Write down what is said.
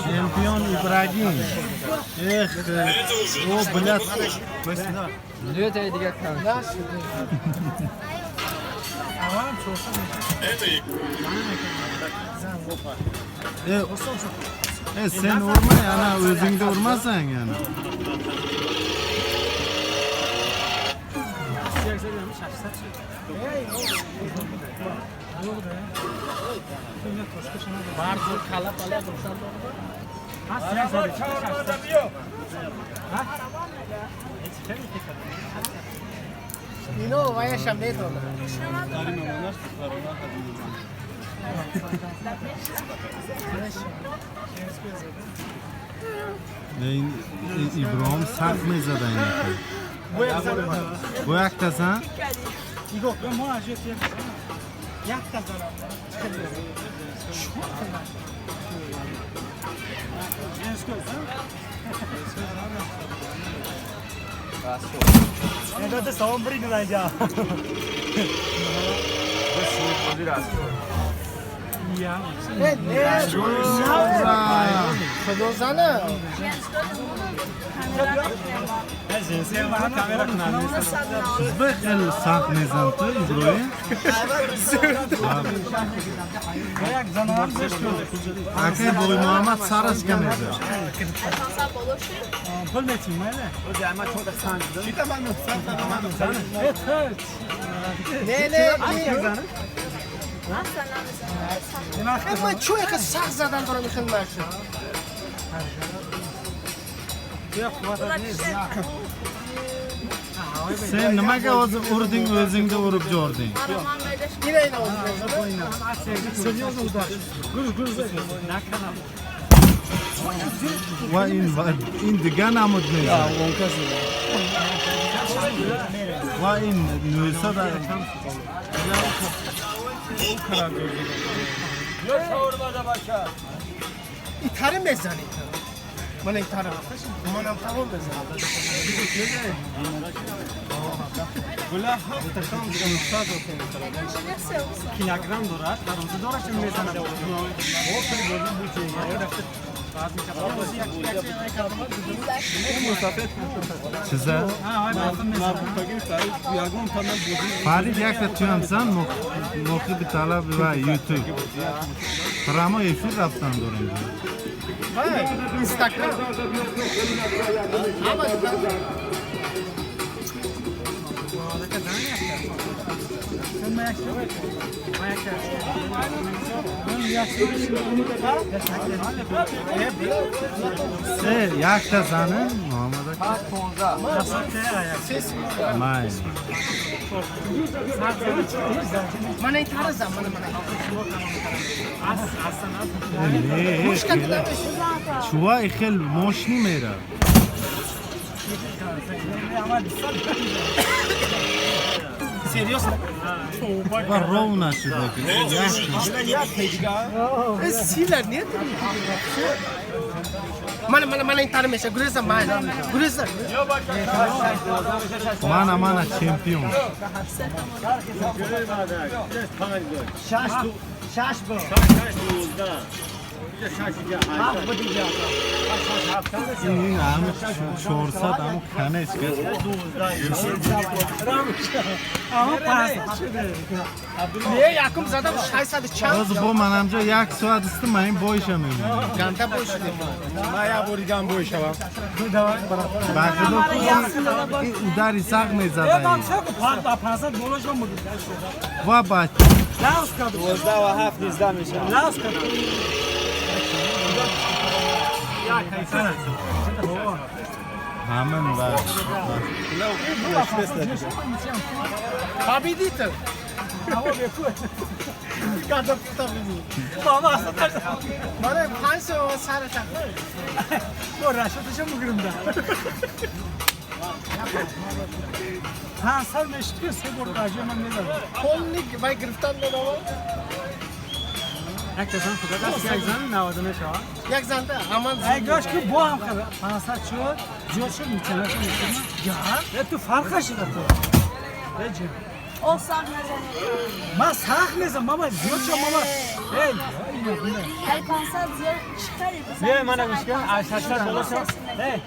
Чемпион Ибрагим. Эх, о, блядь. Нӯтаи дигар кам. E, e sen urma yana o'zingda urmasang yana. Ино ваяшам метавонад. In Ibrohim сахт мезада ин. Бо яктасан? Не, не. Худо зана. Бе хеле сахт мезан ту Иброҳим. Акай Бой Муҳаммад сараш ка мезад. Не, не. Ман чӯ яха сахт задан дорам ихел машин. Sen nimaga hozir urding o'zingni urib jording? Ина ина озина. Va in va in diga namud mezad. Va in 900 Итари мезани. Ман итара. Манам тамом мезанам. Килограмм дорад, дарозӣ дорад, чун мезанад. Чиза? Фарид якта туямсан муқиби талаб ва YouTube. Прямо эфир рафтан дорем. Вай, Инстаграм. Ҳама Се якта зане Муҳаммад ака. Май. Ман итара зам, ман ман. Не, Мушка кида мешава. Чува и хел мощный мера. Серьезно? Ва ровно шуда ки. Э, сила нет. Ман ман ман итара меша. Гуреза ман. Гуреза. Мана мана чемпион. Ин ҳам 400 ҳам канес ки. Не, якум задам 600 чанд. Боз бо манамҷо як соат исти ман ин бойша мемонам. Ганта бошиде. Ман як бори дигам бой шавам. Ба худо ин удари сахт мезада. Ва ба 12 ва 7 19 мешавад. ҳамин ва Победитель. Ганта победитель. Мана 5 сом сара тақ. Полник вай гирифтан менава. Як зан худо даст, як зан 99 шава. Як занда аман. Ай, гӯш ки, бо ҳам хел 500 шуд, зиёд шуд, мечанаш мекунам. Я? Э, ту фарқа шуда ту. Эҷи. О, сахт назанед. Ман сахт мезанам, мама, зиёд шуд, мама. Эй, Ай, 500 зиёд чӣ харид? Не, мана гӯш кун, аз 600 боло шуд. Эй.